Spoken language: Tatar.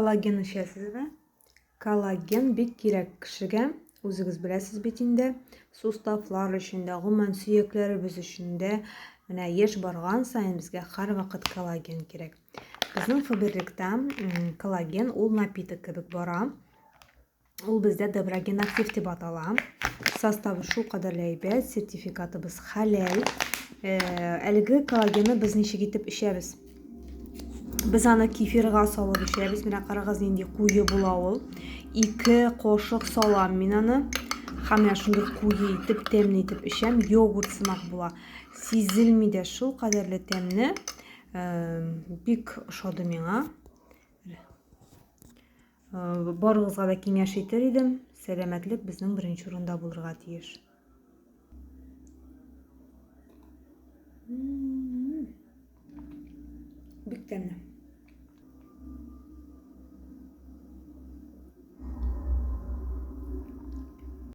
Коллаген эчәсезме? Коллаген бик кирәк кешегә, үзегез беләсез бит инде, суставлар өчен дә, гомумән сөякләребез өчен дә. Менә яшь барган саен безгә һәрвакыт коллаген кирәк. Безнең Фаберликта коллаген ул напиток кебек бара. Ул бездә Доброген актив дип атала. Составы шул кадәрле әйбәт, сертификатыбыз хәләл. Э, әлеге коллагенны без ничек итеп эчәбез? Без аны кефирга салып эчәбез. Менә карагыз, нинди куе була ул. Ике кошык салам мин аны. Һәм менә шундый куе итеп, тәмле итеп эчәм. Йогурт сымак була. Сизелми дә шул кадәрле тәмле. Э, бик ошады миңа. Э, барыгызга да киңәш итер идем. Сәламәтлек безнең беренче урында булырга тиеш. Бик тәмле.